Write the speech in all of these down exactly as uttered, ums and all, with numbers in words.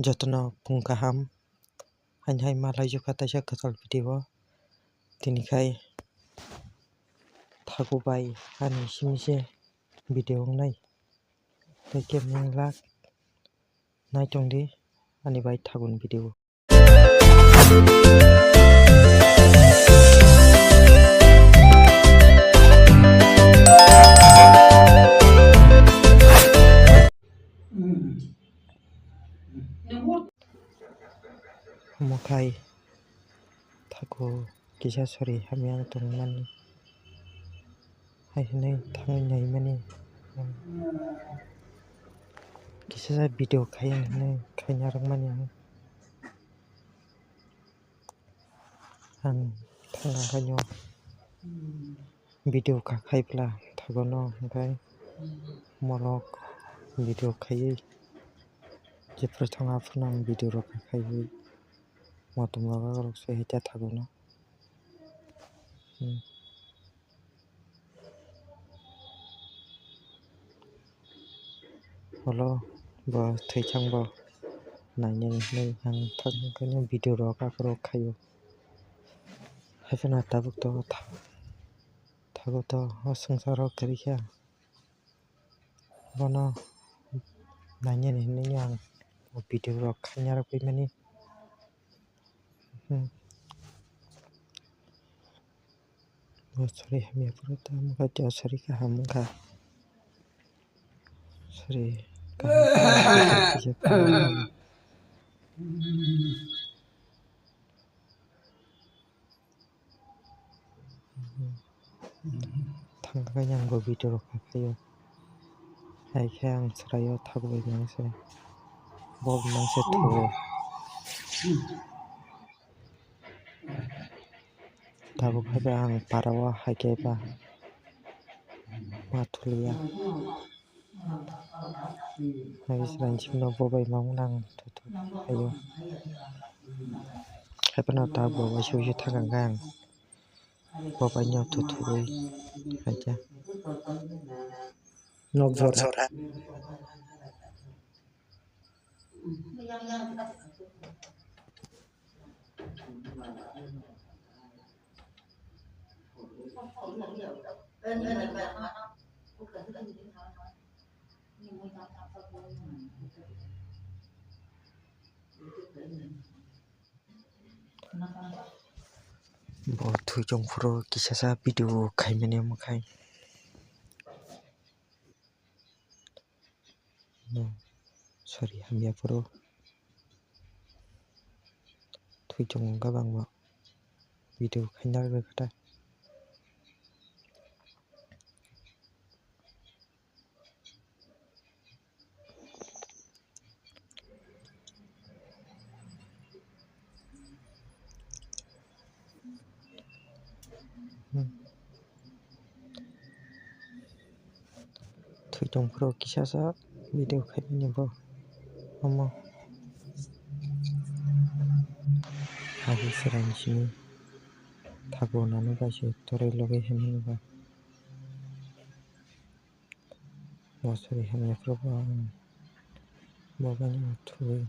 Jotono phung kaham. Haini hai ma laijak kha taisa kwtal video o. Tini khai thago bai ani simi se video wngnai. Tei kebo wng lak nai tong di ani bai thago ni video. Omo khai thago kisa sori hamya tongmani hai hwnwi thangwi naimani, kisa video khai hwnwi khaina rwkmani ang. Ang thangkha khaino video kha khai pla thago no, hwnkhe morok video khaiwi jephru thangkha aphuru ang video rok kha khaiwi motom rok se hita thago no. Hmm. Holo bo thwichang bo nainani hinwi ang thangkha khaino video rok aphuru khaio. Haiphano tabuk to tha-, thago to o swngcharo kwrwi kha. Bono nainani hinwi ang o video rok khaina rwgwi mani. Hmm. Bo sori hamya phuru tamo khe sori kaham wngkha. Sori kaham khe thangkha khe ang bo video rok kha khaio. Hai khe ang chwraio thago bai nang se. Bo nang se thugo. Tabuk hai ba ang para o hai khe ba ma thuliya. Hai srang simi no bo bai ma mung nang thu thu ayo. Hai phano ta bo bai sui sui thang kha ang. Bo bai no thu thu bai hai khe. Nok jora. Bo thwi chong phuru kisa sa video khaimani omo khai. No, sorry, hamya phuru thwi chong wngkha bangma video khaina rwgwi kha ta. Thwi tong phuru kisa sa video khaimani bo omo. Agi srang simi thago nani bai se toroi logi hinwi ba. Bo sori hamya phuru bo ang bo bai no thwi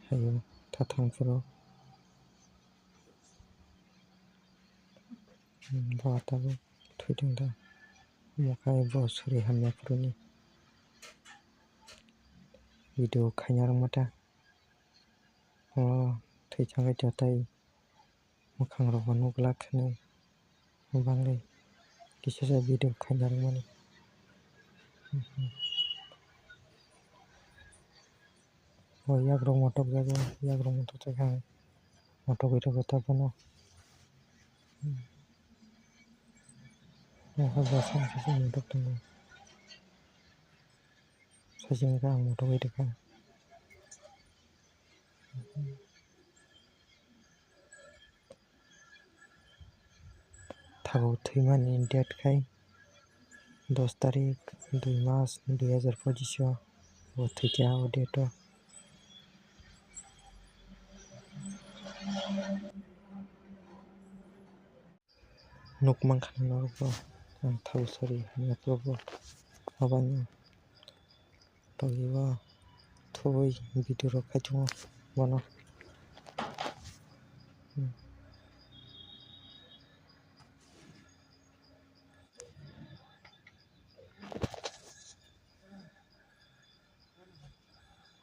hayo ta thang phuru. Bo tabuk thwi tong ta. Omo khai bo sori hamya phuru ni video khaina rwngma ta. O thwi thang khe jotai. Mwkhang rok bo nuk glak khe nai bangwi kisa sa video khaina rwmani. O yak rok motok jago, yak rok motok jago, motok wi rwkha ta bono. Motok tongo. Saichung khe ang motok wi rwkha. Thago thwimani date khai dos tarik dui mas dui hazar pochish o bo thwikha o date o. Nuk mankha norok bo ang thago sori hamya phuru bo aboni togwi o. Tabuk video rok khai tongo bono.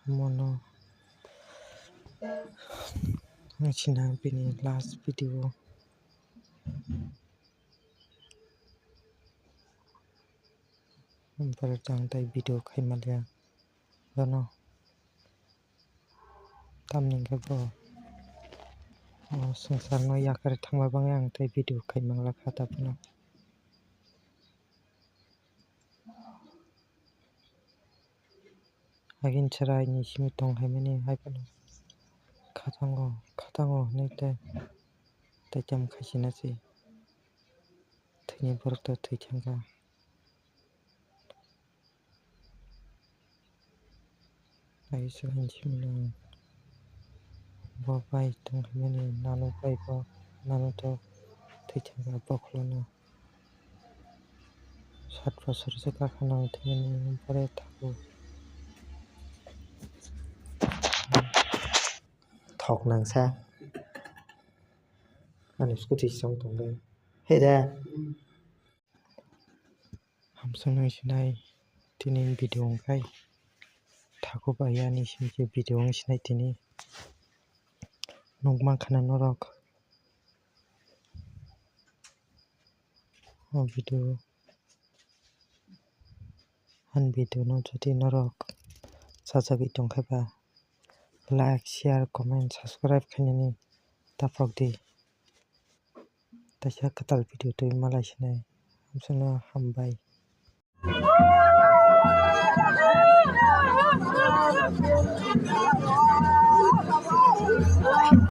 Mono wngsinai bini last video. Borok tang tai video khai manliya bono. Tamni hwnkhe bo o swngcharno yakarwi thangma bagwi ang tei video khai manglakha tabukno. Agini chwraini simi tong haimani haiphano khatango, khatango hwnwi tei, tei tamo khaisina se thwini borok to thwi thangkha. Kaisa hinwi simi bo bai tong hwnmani nanu bai bo nanu to thwi thangkha bokholono sat bosor se kakha nang thwimani pore thago. Thok nangsa ani scooty song tongkhe. Heda. Hamsung nang sinai tini video wngkhai thago bai ani simi video wng sinai tini nukmankha na norok o video. Ani video no jodi norok chajagwi tongkhe ba like, share, comment, subscribe khainani taphok di. Taisa kwtal video twi malai sinai. Hamsano hambai.